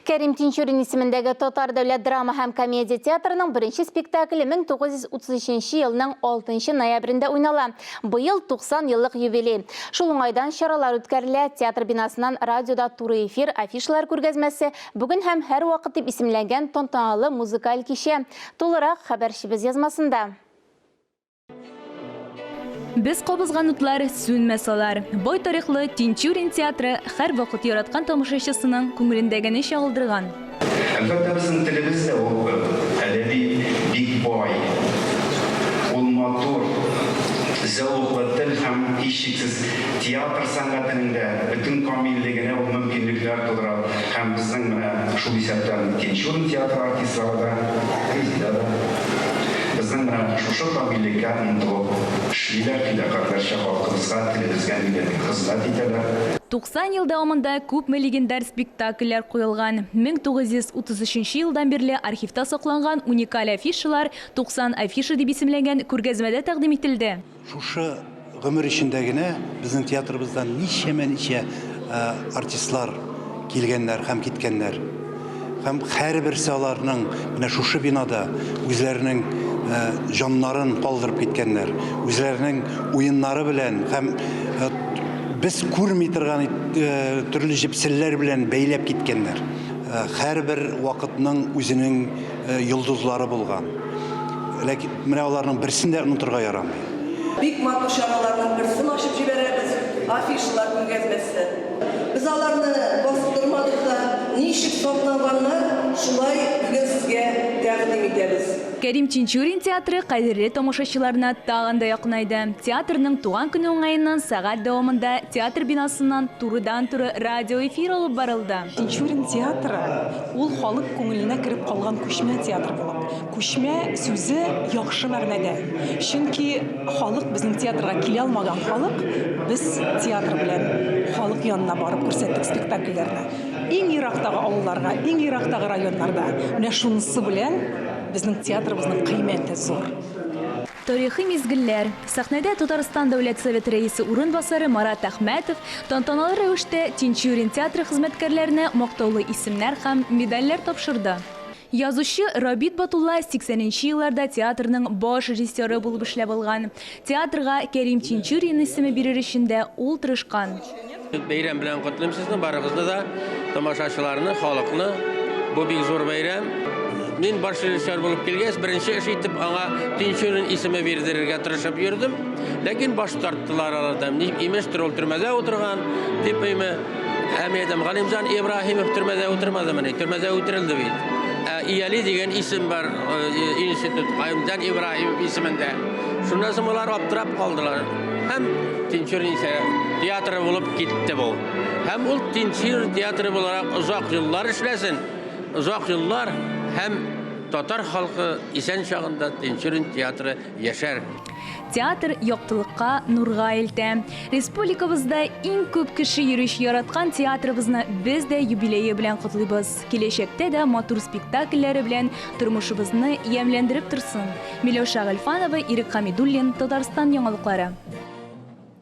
Кәрим Тинчурин исемендәге Татар дәүләт драма һәм комедия театрының беренче спектакле 1933 елның 6 ноябрендә уйнала. Быел 90 еллык юбилей. Шул уңайдан чаралар үткәрелә, театр бинасыннан радиода туры эфир, афишалар күргәзмәсе, Бүген һәм һәрвакыт дип исемләнгән тантаналы музыкаль кичә. Тулырак, хәбәрчебез язмасында. Без кабызган утлар сүнмәс алар. Бай тарихлы Тинчурин театры һәрвакыт яраткан тамашачысының күңелендәгене чагылдырган. Әлбәттә, безнең телебез дә ул әдәби бик бай, ул матур, зәвыклы тел һәм, һичшиксез, театр сәнгатенең дә бөтен камиллегенә ул мөмкинлекләр тудыра һәм безнең менә шул исәптән Тинчурин театры артистлары да, Резеда да безнең менә шушы камиллеккә омтылып эшлиләр, фидакарьләрчә халкыбызга, телебезгә, милләткә хезмәт итәләр. 90 ел дәвамында күпме легендар спектакльләр куелган. 1933 елдан бирле архивта сакланган уникаль афишалар 90 афиша дип исемләнгән күргәзмәдә тәкъдим ителде. Шушы гомер эчендә генә безнең театрыбыздан ничәмә-ничә артистлар килгәннәр һәм киткәннәр. Һәм һәрберсе аларның менә шушы бинада үзләренең җаннарын калдырып киткәннәр, үзләренең уеннары белән һәм без күрми торган төрле җепселләр белән бәйләп киткәннәр. Һәрбер вакытның үзенең йолдызлары булган. Ләкин менә аларның берсен дә онытырга ярамый. Бик матур чараларның берсен ачып җибәрәбез, афишалар күргәзмәсе. Без аларны бастырмадык та, ничек сакланганнар, шулай бүген сезгә тәкъдим итәбез. Кәрим Тинчурин театры кадерле тамашачыларына тагын да якынайды. Театрның туган көне уңаеннан сәгать дәвамында театр бинасыннан турыдан-туры радиоэфир алып барылды. Тинчурин театры ул халык күңеленә кереп калган күчмә театр булып. Күчмә сүзе яхшы мәгънәдә. Чөнки халык безнең театрга килә алмаган халык, без театр белән халык янына барып күрсәттек спектакльләрне. Иң ерактагы авылларга, иң ерактагы районнарда. Менә шунысы белән безнең театрыбызның кыйммәте зур. Тарихи мизгелләр. Сәхнәдә Татарстан Дәүләт Советы Рәисе урынбасары Марат Әхмәтов тантаналы рәвештә Тинчурин театры хезмәткәрләренә мактаулы исемнәр һәм медальләр тапшырды. Язучы Рабит Батулла 80 нче елларда театрның баш режиссеры булып эшләп алган. Театрга Кәрим Тинчурин исеме бирер өчен дә ул тырышкан. Бәйрәм белән котлыйм сезне, барыгызны да, тамашачыларны, халыкны. Бу бик зур бәйрәм. Мин баш режиссер булып килгәч, беренче эш итеп аңа Тинчурин исеме бирдерергә тырышып йөрдем. Ләкин баш тарттылар алардан. Имештер, ул төрмәдә утырган, дип әйме. Ә мин әйтәм, Галимҗан Ибраһимов төрмәдә утырмадымыни? Төрмәдә үтерелде бит. Ә Ияли дигән исем бар, э, институт, Галимҗан Ибраһимов исемендә. Шуннан соң алар аптырап калдылар. Һәм Тинчурин театры булып китте бу. Һәм ул Тинчурин театры буларак озак еллар эшләсен, озак еллар һәм татар халкы исән чагында Тинчурин театры яшәр. Театр яктылыкка, нурга илтә. Республикабызда иң күп кеше йөрүче яраткан театрыбызны без дә юбилее белән котлыйбыз. Киләчәктә дә матур спектакльләре белән тормышыбызны ямьләндереп торсын. Миләүшә Гыйльфанова, Ирек Хәмидуллин, Татарстан яңалыклары.